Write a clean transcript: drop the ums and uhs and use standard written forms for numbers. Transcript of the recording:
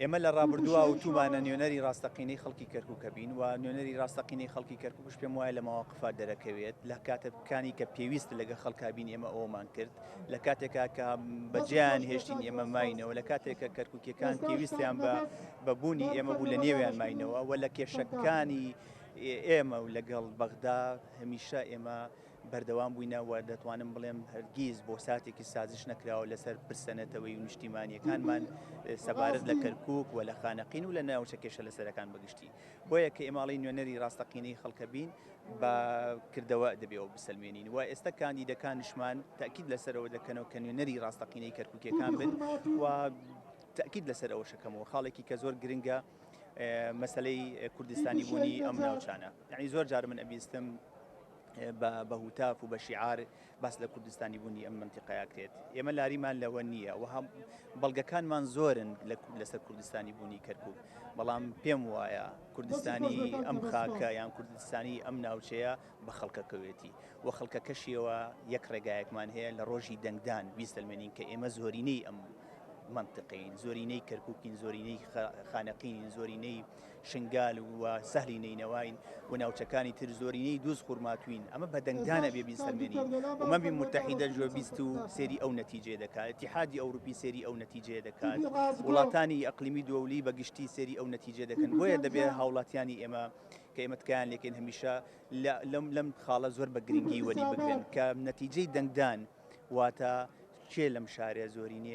ئێمە لە ڕابردووە وتومانە نوێنەری ڕاستەقینەی خەڵکی کەرکووکە بین و نوێنەری ڕاستەقینەی خەڵکی کەرکووکش پێم وایە لە مەواقفا دەرەکەوێت لە کاتەکانی کە پێویست لەگە خەڵکا بین ئێمە ئەومان کرد لە کاتێکا کە بەجێیان هێشتین ئێمە ماینەوە لە کاتێکە کەرکووکیەکان پێویستیان بە بە بوونی ئێمە بوو لە نێویان ماینەوە و لە کێشەکانی ئێمە و لەگەڵ بەغدا هەمیشە ئێمە بەردەوام بووینە و دەتوانم بڵێم هەرگیز بۆ ساتێکی سازش نەکراوە لەسەر پرسە نەتەوەی و نیشتیمانیەکانمان سەبارەت لە کەرکوک و لە خانەقین و لە ناوچە کێشە لەسەرەکان بەگشتی بۆیە کە ئێماڵی نوێنەری ڕاستەقینەی خەڵکە بین بە کردەوە دەبێەوە بسەلمێنین و ئێستا کاندیدەکانشمان تاکید لەسەرەوە دەکەنەوە کە نوێنەری ڕاستەقینەی کەرکوکیەکان بن و تاکید لەسەر ئەوە شەکەمەوە خاڵێکی کە زۆر گرنگە مەسلەی کوردستانی بوونی ئەم ناوچانە یعنی زۆر جار من ئەبیستم بە هوتاف و بە شیعار باس لە کوردستانی بوونی ئەم منتیقەیە کرێت ئێمە لاریمان لەوە نییە و هەم بەڵگەکانمان زۆرن لەسەر کوردستانی بوونی کەرکک بەڵام پێم وایە کوردستانی ئەم خاکە یان کوردستانی ئەم ناوچەیە بە خەڵکەکەوێتی و خەڵکەکەشیەوە یەک ڕێگایەکمان هەیە لە ڕۆژی دەنگدان بیسەلمێنین کە ئێمە زۆرینەی ئەم منطقین زۆرینەی کەرکوکین زۆرینەی خانەقینین زۆرینەی شنگال و سەهلی نەینەواین و ناوچەکانی تر زۆرینەی دوز خورماتوین ئەمە بە دەنگدانە بێ بیسەلمێنین ئومەمی موتەحیدە گوێ بیست و سێری ئەو نەتیجەیە دەکات ئیتیحادی ئەوروپی سێری ئەو نەتیجەیە دەکات وڵاتانی ئەقلیمی دووەولی بە گشتی سێری ئەو نەتیجە دەکەن بۆیە دەبێ هاوڵاتیانی ئێمە کە ئێمە تکایان لێکەین هەمیشە لەم لەم خاڵە زۆر بە گرنگی وەری بگرن کە نەتیجەی دەنگدان واتە کێ لەم شارە زۆرینەیە.